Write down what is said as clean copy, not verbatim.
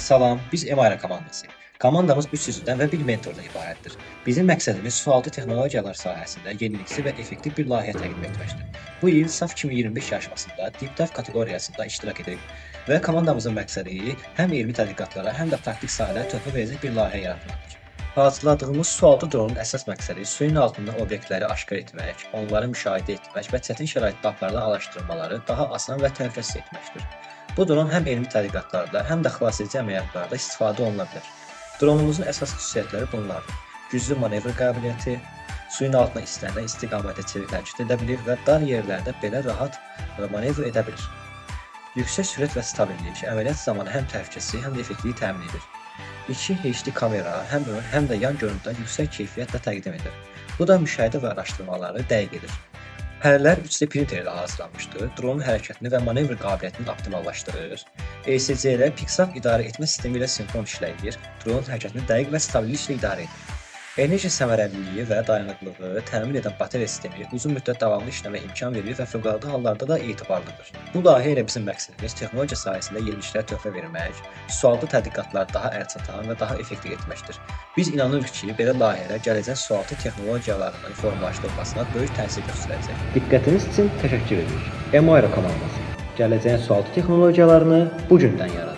Salam, biz Emayra komandasıyıq. Komandamız 3 üzvdən və bir mentordan ibarətdir. Bizim məqsədimiz sualtı texnologiyalar sahəsində yenilikçi və effektiv bir layihə təqdim etməkdir. Bu il SAF 2025 yarışmasında Deep Dive kateqoriyasında iştirak edirik və komandamızın məqsədi həm elmi tədqiqatlara, həm də praktik sahədə töhfə verəcək bir layihə yaratmaqdır. Hazırladığımız sualtı dronun əsas məqsədi suyun altında obyektləri aşkar etmək, onları müşahidə etmək və çətin şəraitdə aparılan araşdırmaları daha asan və təhlükəsiz etməkdir. Bu dron həm elmi tədqiqatlarda, həm də xilasedici əməliyyatlarda istifadə oluna bilər. Dronumuzun əsas xüsusiyyətləri bunlardır: güclü manevr qabiliyyəti, suyun altına istənilən istiqamətdə çevik hərəkət edə bilir və dar yerlərdə belə rahat manevr edə bilir. Yüksək sürət və stabillik əməliyyat zamanı həm təhlükəsizliyi, həm də effektivliyi təmin edir. 2 HD kamera həm ön, həm də yan görüntüləri yüksək keyfiyyətlə təqdim edir. Bu da müşahidə və araşdırmaları dəqiq edir. Pərlər 3D printer ilə hazırlanmışdır. Dronun hərəkətini və manevr qabiliyyətini optimallaşdırır. ESC-lər Pixar idarə etmə sistemi ilə sinxron işləyir. Dronun hərəkətini dəqiq və stabilliklə idarə edir. Enerji səmərəliliyi və dayanıqlığı təmin edən batareya sistemi uzun müddət davamlı işləməyə imkan verir və fövqəladə hallarda da etibarlıdır. Bu layihə ilə bizim məqsədimiz texnologiya sahəsində yeniliklərə töhfə vermək, sualtı tədqiqatları daha əlçatan və daha effektiv etməkdir. Biz inanırıq ki, belə layihələr gələcəyin sualtı texnologiyalarının formalaşdırılmasına böyük təsir göstərəcək. Diqqətiniz üçün təşəkkür edirik. Emayra komandası. Gələcəyin sualtı texnologiyalarını bu gündən yaradır.